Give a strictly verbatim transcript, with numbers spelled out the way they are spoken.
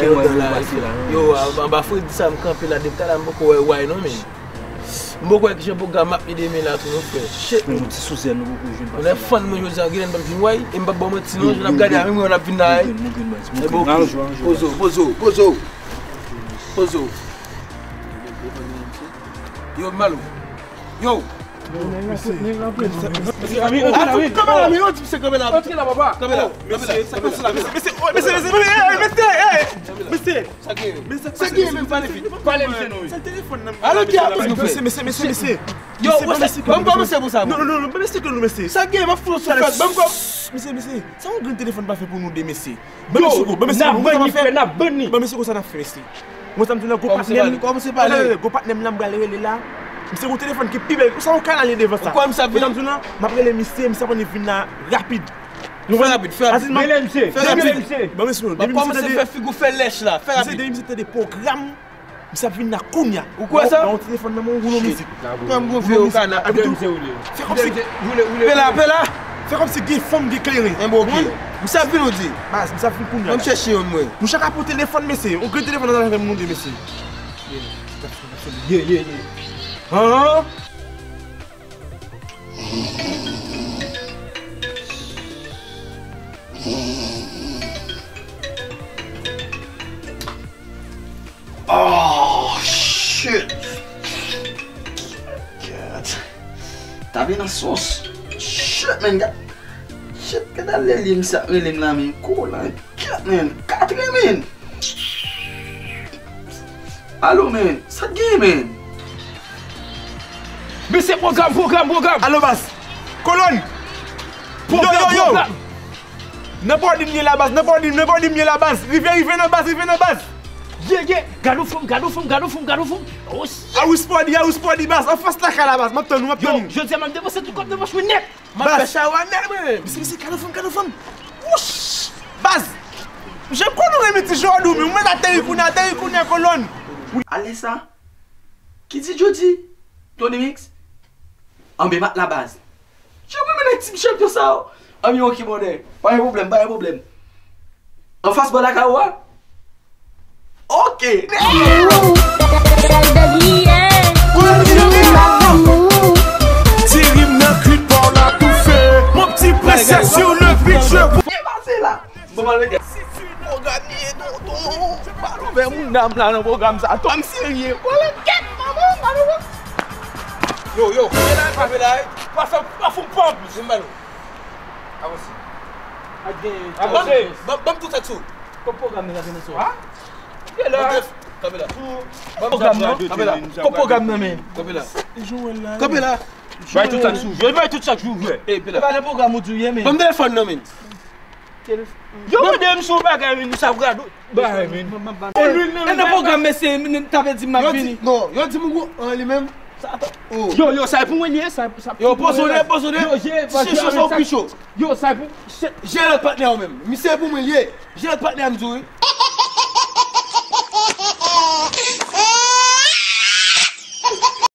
Yo, anba fredi sa m kanpe la depi talè m poko wè way non men. M poko wè kijan pwogram ap ye demen la tou non frè. Shit. Men yon ti sou zèl nou poko jwenn. Mwen fann mwen jodi a, ginen m p ap vin way, e m p ap ba w manti non, jan n ap gade a menm jan n ap vin la. Pozo, pozo, pozo. Pozo. Yo, Malo. Yo. Kanpe la, men yo di se kanpe la. Kanpe la, kanpe la. Mesye, mesye, mesye, mesye, mesye, mesye. Sa gen? Sa gen menm pale vit. Pale misye non. Se telefòn nan. Alo ki ap mesye, mesye, mesye, mesye. Yo, ban m kòmanse pou sa. Non, non, non, mesye ke nou mesye. Sa gen, m ap fè yon souflèt. Ban m kòm. Mesye, mesye. Sa yon grenn telefòn pa fè pou nou de mesye. Ban mesye kou, ban mesye kou. Ban mesye kou sa n ap fè mesye. Mwen sa m di la gwo patnè m. Kòmanse pale. Gwo patnè m la m pral rele la. Misye gon telefòn ki pi bèl. Ou sa yon kanal li devan sa. Ou kwè misye ap vin? Mwen sa m di la, m ap rele misye, misye ap annik vin la rapid. Nou fè rapid, fè rapid. Rele misye, rele misye. Ban mesye kou. M ap kòmanse fè figi w fè lèch la. Fè rapid. Misye depi misye tande pwogram. Misye ap vin la kounya. Ou kwè sa? Nan yon telefòn nan men w, woule yon mizik. Kòm gon vye okana. Fè kòmsi. Pela, pela. Fè kòmsi gen fanm, gen kleren. Enben oke. Misye ap vin ou di? Baz, misye ap vin kounya. Ban m chèche youn mwen. Nou chak ap pran telefòn mesye. Yon grenn telefòn nan men nou de mesye. Ye, ye, ye. Han? Oh, shit. God. Tape nan sòs. Shit, man. Gad, shit, gad ale li, misye ap rele m la, men. Kou la. God, man. Katre, man. Alo, man. Sa k genyen, man? Mesye, pwogram, pwogram, pwogram. Alo, baz. Kolòn. Pwogram, yo, yo, yo. Pwogram. Nan bòdi m ye la, baz, nan bòdi m, nan bòdi m ye la, baz. Rive, rive nan baz, rive nan baz. Ye, ye. Gad yon fanm, gad yon fanm, gad yon fanm, gad yon fanm. Oh, shit. Awis bòdi, awis bòdi, baz. Anfas lakay la, baz. M ap tann ou, m ap tann ou. Yo, jodi a, m ap depanse tout kòb nan pòch mwen nèt. M ap fè chawa nèt, mwen. Mesye, mesye, gad yon fanm, gad yon fanm. Wouch! Baz! Jan konnen w renmen ti jòdou, men mwen ateri kounye a, ateri kounye a, kolòn. Ale sa? Ki ti Jodi? Tony Mix? Anben mat la baz. Jan mwen renmen nèg ti chanpyon sa yo. Anben oke, brother. Pa gen pwoblèm, pa gen pwoblèm. Anfas bò lakay ou a? Oke. Ti rim nan kwit pa w la toufe. Mon pti prensès sur le beat, je vous. Byen pase la. Bon, mal mete. Pwogram li ye, tonton. Pa ouvè moun dam la nan pwogram sa. Tonton, m serye. Bon, lè kèt, manman, pa ouvè. Yo, yo, kanpe la, kanpe la. Pa fè, pa fè pòb, se m ba nou. Avanse. Avanse. Ban m, ban m tout sa sou. Kòb pwogram nan la gen nan sou. Ha? Ye la. Kanpe la. Pwogram nan. Kanpe la. Kòb pwogram nan, men. Kanpe la. Kanpe la. Bay tout sa sou. Yo, bay tout sa sou. E, kanpe la. E pa nan pwogram ou di w ye, men. Ban m telefòn nan, men. Yo mande m sou bagay, men, nou sa gado. Bagay, men. E nan pwogram, mesye, m, m, ta vle di m ap vini. Non, yo di m ou an li menm. Yo, yo, sa e pou mwen li ye, sa, sa. Yo, poze w, poze w. Yo, je, je, je, je, yo, sa e pou. Je lòt patnè w menm. Misye pou mwen li ye. Je lòt patnè m di w, wi.